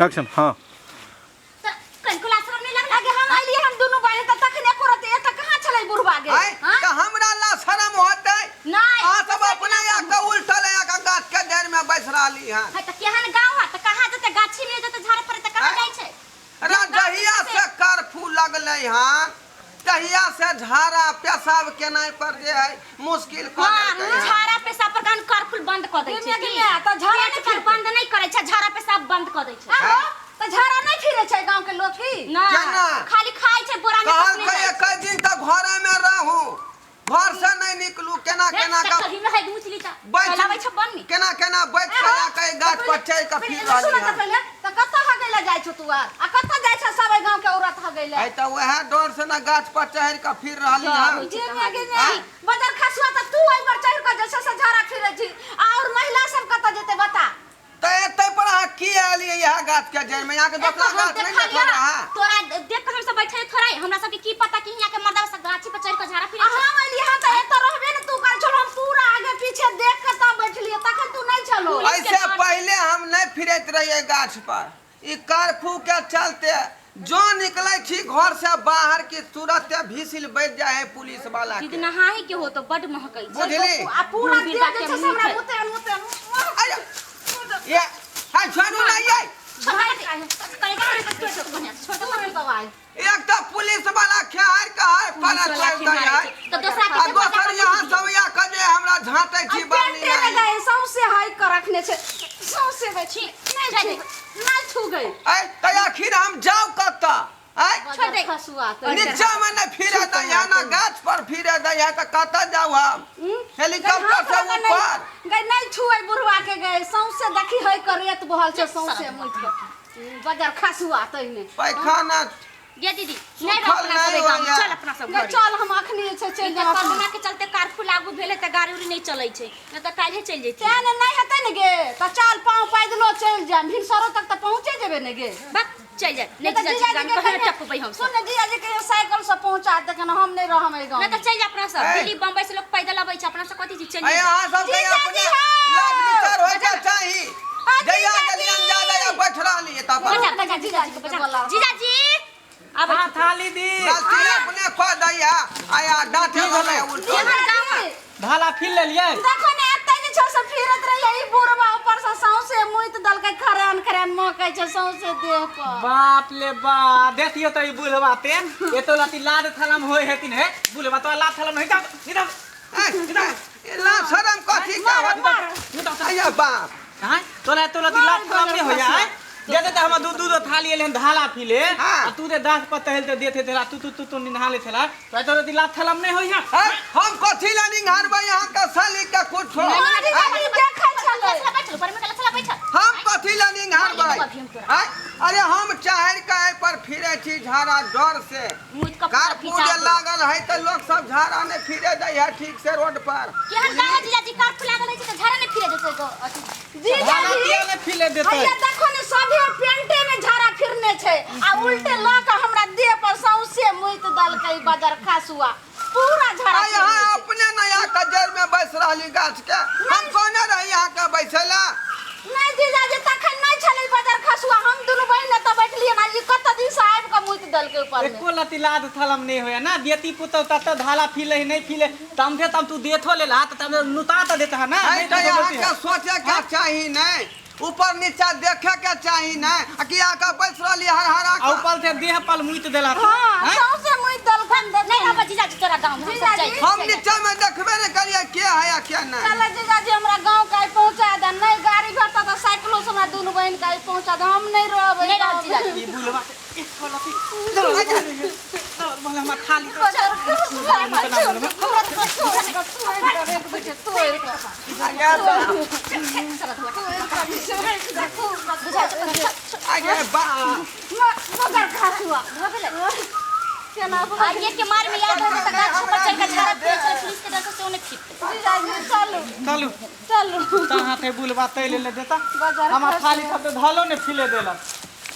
Action. हाँ। तऽ कनिको लाज शरम नहि लगल? आगे हम अइलियै हम दुनू बहिन तऽ तखन एको रत्ती एतऽ कहाँ छलै बुढ़बा गे? आँय, हाँ? तऽ हमरा ला शरम होतै? नहि। अहाँ सब अपने आके उल्टल आके गाछ के जड़ि में बैस रहली हन। है तऽ केहन गाँव है, तऽ कहाँ जेतै? गाछी मे जेतै झाड़ पर तऽ कहाँ आँय? जाइ छै? रा जहिया से कर्फ्यू लगलै हन तहिया से झाड़ा पेशाब केनाइ पर जे है मुश्किल कऽ हाँ, देलकै हन। झाड़ा पेशाब पर कान कर्फ्यू बंद कऽ दै छै गे की? गे, तऽ झाड़ा पेट पर बंद नहि करै छै, झाड़ा पेशाब बंद कऽ दै छै। आहो, तऽ झाड़ा नहि फिरै छै गाँव के लोक की? नहि, केना? खाली खाइ छै बोरा में कसने कहलकै जाइ छै। एक दिन तऽ घरे में रहू, घर से नहीं निकलू, केना केना का कहीं में है उचली त बैठ चलाबै छै बन्नी। केना केना बैठ के आके गाछ पर चढ़ के फिर सुन रहली तऽ हन। पहिले तऽ कतऽ हगै लए जाइ छौ तू आर? आ कतऽ जाइ छौ सब एहि गाँव के औरत हगै लए? आइ तऽ वएह डर से ने गाछ पर चढ़ के फिर रहली हन। जे मे गे मे बजर खसुआ, तऽ तू एहि पर चढ़ के जे छै से झाड़ा फिरै छी आ और महिला सब कतऽ जेतै बता? तऽ एते पर अहाँ की एलियै इएह गाछ के जड़ि में? यहाँ के दोसरा एतऽ हम गाछ नहीं देखलियै, देखल रहा? तोरा देख के हम सब बैठे थोड़ा, हमरा सबके की पता कि हियां के मर्दा सब गाछी पर चढ़ के झाड़ा फिरै आ छै। हम एलियै हँ तऽ एतऽ रहबे ने तू करै छल, हम पूरा आगे पीछे देख के तब बैठलियै, तखन तू नहि छलो। पुलिस के ऐसे डर। पहले हम नहीं फिरैत रहियै गाछ पर, ई कर्फ्यू के चलते जो निकलै छी घर से बाहर की तुरते भीसिल बैठ जाए है पुलिस वाला दीदी के। नहाही के हो तो बड महकै छै। बुझली? आ पूरा बुढ़ देह बिरबा जे के छै से हमरा मुँह मुते मुते। अरे, ये हाय छोड़ू ना ये। छोड़ दे, बढ़िया से छोड़ दे। दवाई। एक तो पुलिस वाला खेहार के है पुलिस पर वाला चल दै खेहारै है छै। तऽ दोसरा के आ से बच्चा दोसर कतऽ यहाँ बुझी? सब या के जे हमरा झाँटै छी बानी पेटे में नहीं। गए सौंसे हाई के रखने छै, सौंसे गए छी नहीं छोड़ छू दे। नहीं छू गई। ऐ तऽ आखिर हम जाउ कतऽ? ऐ छोड़ दे। खसुआ तो नीचा में नहीं फिरे दै है ना गाछ पर फिरे दै है, तऽ कतऽ जाउ हम? हेलीकॉप्टर से ऊपर। गई नहीं छुए बुढ़वा के, गए सौंसे देखी है करेत बहल छै सौंसे मुठ के बजर खसुआ तहिने। पैखाना गे दीदी, नहीं रह सुखल अपना सब नहीं गाँव में, होइए। चल अपना सब गई घरे। चल, हम अखनी जे छै चलि ई तऽ जाउ। कोरोना के चलते कर्फ्यू लागू भेलै तऽ गाड़ी उड़ी नहि चलै छै, नहि तऽ काल्हे चलि जैतियै। तें ने नहि हेतै ने गे तऽ चल पाँव पैदलो चलि जायब, भिनसरो तक तऽ पहुँचे जेबै ने गे। बक चलि जाय नहि। तऽ जीजाजी जीजाजी गाम के कहियो कहियो- टपबै हम सुन ने, जीजाजी कहियो साइकिल से पहुँचा देख ने, हम नहि रहम एहि गाँव नहि तऽ चलि जा अपना सब। ऐ। दिल्ली बम्बई से लोग पैदल अबै छै, अपना सब कथी छी? चलि ऐ जा। अहाँ सबके जीजाजी अपने हौ! लाज विचार होय के चाही। आ जहिया जीजाजी! गेलियन जा बैठ रहलियै तब बजा बजा जीजाजी के, बजा। बोला। जीजाजी आबै हाँ छी। थाली दी। गलती अपने कऽ दैया आया डाँटे वाला उल्टो। केहन गाँव है? धाला फिर लेलियै। देखो ने, एते जे छै से फिरत रहियै, ई बुढ़बा ऊपर से सौंसे मुइत देलकै, खरान खरान महकै छै सौंसे देह पर। बाप ले बा, देखियो तो ई बुढ़वा तेन एतो लती लाद थलम होय हेतिन हे। बुढ़वा तो लाद थलम नहीं जा निदा। ऐ, ला शरम कथी के होत? आया बाप। हां तोरा एतो लती लाद थलम नहीं होया है दे दे। हम दू दू दो थाली एले धाला फिले। हाँ। आ तू दे दास पर तहल ते देथे तेरा तू तू तू तू निहाले छला तो एतो लती लाद थलम नहीं होया। ऐ, हम कथी ला निंघारबै यहाँ के साली के कुछो? मारी मारी देखै छलै। चल बैठल ऊपर में, चल बैठल। हम कथी ला निंघारबै? अभी हम तोरा। ऐ, अरे हम चाहर के एहि पर फिरे छी झाड़ा डर से। मुँह के पूरा कर्फ्यू खिंचा जे देब। लागल है तऽ लोक सब झाड़ा नहि फिरे दै है ठीक से रोड पर। केहन गाँव है जीजाजी, कर्फ्यू लागल रहै छै तऽ झाड़ा नहि फिरे देतै गो अथी? धाला जीजाजी किया नहीं फिले देते? हैया देखो ने, सभे पेंटे में झाड़ा फिरने छै आ उल्टे लऽ के हमरा देह पर सौंसे मुइत देलकै बजर खसुआ, पूरा झाड़ा आ यहाँ फिरने छै। अपने नया के जड़ में बैस रहली गाछ के, हम कोने रही यहाँ के बैसेला? नहीं जीजाजी, तखन नहीं छलै बजर खसुआ, हम दुनू बहिन एतऽ बैठलियै ना, ई कत दिन से आबि कऽ मुइत देलकै ऊपर में। एको लती लाद थलम नहीं होया ना। बेटी पुतौ तत धाला फिले ही नहीं फिले तमथे तम तू देथो ले ला तब नुता त देता है ना। है नहीं तऽ तो यहाँ बोलती के है। सोचे के चाही नहीं, ऊपर नीचा देखे के चाही नहीं, आ कि यहाँ के बैस रहली हर हरा आ के। ऊपर से देह पल मुइत देला। हाँ, सौंसे मुइत देलखन। नहीं रहबै जीजाजी तोरा गाँव में, हम सब जीजाजी। चलि हम चलि नीचा में देखबे नहीं करिए के है या के नहीं। चल जीजाजी, हमरा गाँव के आइ पहुँचा दे, नहीं गाड़ी भेटत तऽ साइकिलो से हमरा दुनू बहिन के आइ पहुँचा दे, हम नहीं रहबै नहीं रहब गाँव में। जीजाजी। ई बुलवा के एको लती बोले हमरा थाली। आगे बा आगे बा। आइए के मार में याद रहतै तऽ गाछ पर चढ़ि कऽ झाड़ा फिरै छलै, पुलिस के डर से सेहो नहि फिरतै। चलू। चलू। चलू। ता हाथे बुलवा तै ले ले देता बाजार हमरा खर्च थाली सब तो धालो ने फिले देलक।